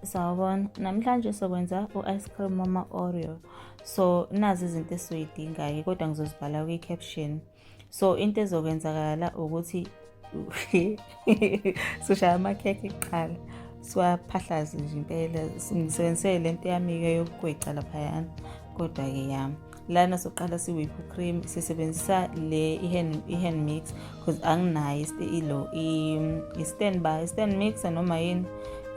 Sawubona, namhlanje sokwenza u-ice cream wama-Oreo. So nazi izinto esizoyidinga-ke kodwa ngizozibhala kwi-caption. So into ezokwenzakala ukuthi soshaya amakhekhe kuqala, siwaphahlaze nje impela. Ngisebenzise le nto yami-ke yokugweca laphayana, kodwa-ke yami lana soqala si-whip cream, sisebenzisa le i-hand mix because anginayo ilo i-stand by stand mixer noma yini,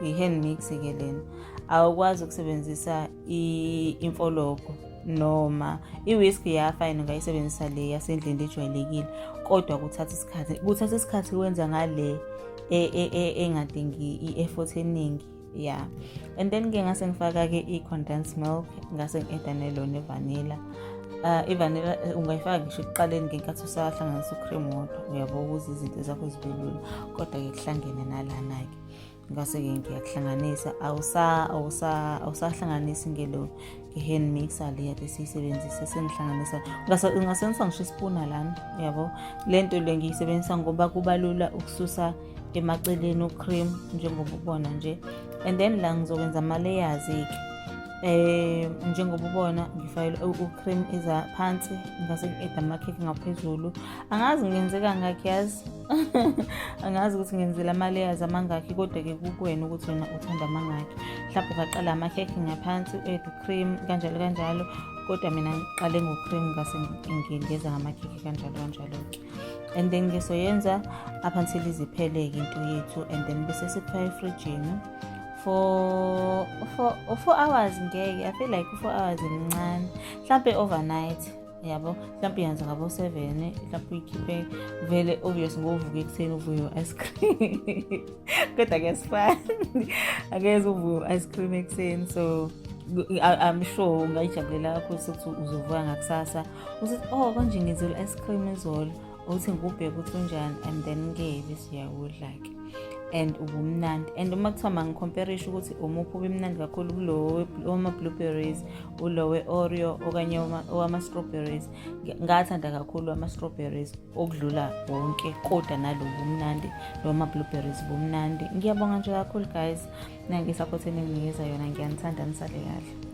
i-hand mix-ke lena. Awukwazi ukusebenzisa imfologo noma i-whisk, ya, fine, ungayisebenzisa le yasendlini lejwayelekile, kodwa kuthatha isikhathi, kuthatha isikhathi kwenza ngale engadingi i-effort eningi, yeah. And then ke ngase ngifaka-ke i-condensed milk, ngase ngi-adda nelo ne-vanilla. I-vanilla ungayifaka ngisho ekuqaleni ngenkathi usahlanganisa u-cream wodwa, uyabo, ukuze izinto zakho zibe lula. Kodwa-ke kuhlangene nalana-ke, ngase-ke ngiyakuhlanganisa, awusahlanganisi ngelo nge-hand mixer le yade siyisebenzisa, sengihlanganisa. Ungasebenzisa ngisho isipuna lana, uyabo. Le nto le ngiyisebenzisa ngoba kuba lula ukususa emaceleni u-cream, njengoba ubona nje. And then la ngizokwenza ama-layers-ke, njengoba ubona ngifakele u-cream iza phansi, ngase ngi-adda amakhekhe ngaphezulu. Angazi ngenze kangakhi, yazi, angazi ukuthi ngenzela ama-layers amangakhi, kodwa-ke kukuwena ukuthi wena uthanda amangakhi. Mhlawumbe ungaqala amakhekhe ngaphansi, u-add u-cream, kanjalo kanjalo, kodwa mina ngiqale ngo-cream, ngase ngingeza ngamakhekhe, kanjalo kanjalo-ke. And then ngizoyenza up until iziphele-ke into yethu, and then bese sikufaka efrijini for 4 hours. Ngeke, I feel like 4 hours mncane, mhlampe overnight, yabo. Mhlawumbe uyenza ngabo-7, mhlawumbe uyikhiphe vele, obvious, ngovuka ekuseni uvuye u-ice cream, kodwa kuyasifani, akeze uvuye u-ice cream ekuseni. So I'm sure ungayijabulela kakhulu sokuthi uzovuka ngakusasa uthi, "Oh, konje ngenzela i-ice cream izolo," uthi ngubheke ukuthi unjani, and then-ke bese uyawudla-ke and ubumnandi. And uma kuthiwa mangi-comparishe ukuthi umuphi ubemnandi kakhulu kulo wama-blueberries, ulo we-Oreo okanye owama-strawberries, ngathanda kakhulu ama-strawberries okudlula wonke, kodwa nalo bumnandi, lo wama-blueberries bumnandi. Ngiyabonga nje kakhulu guys, nange-support eninginikeza yona. Ngiyanithanda, nisale kahle.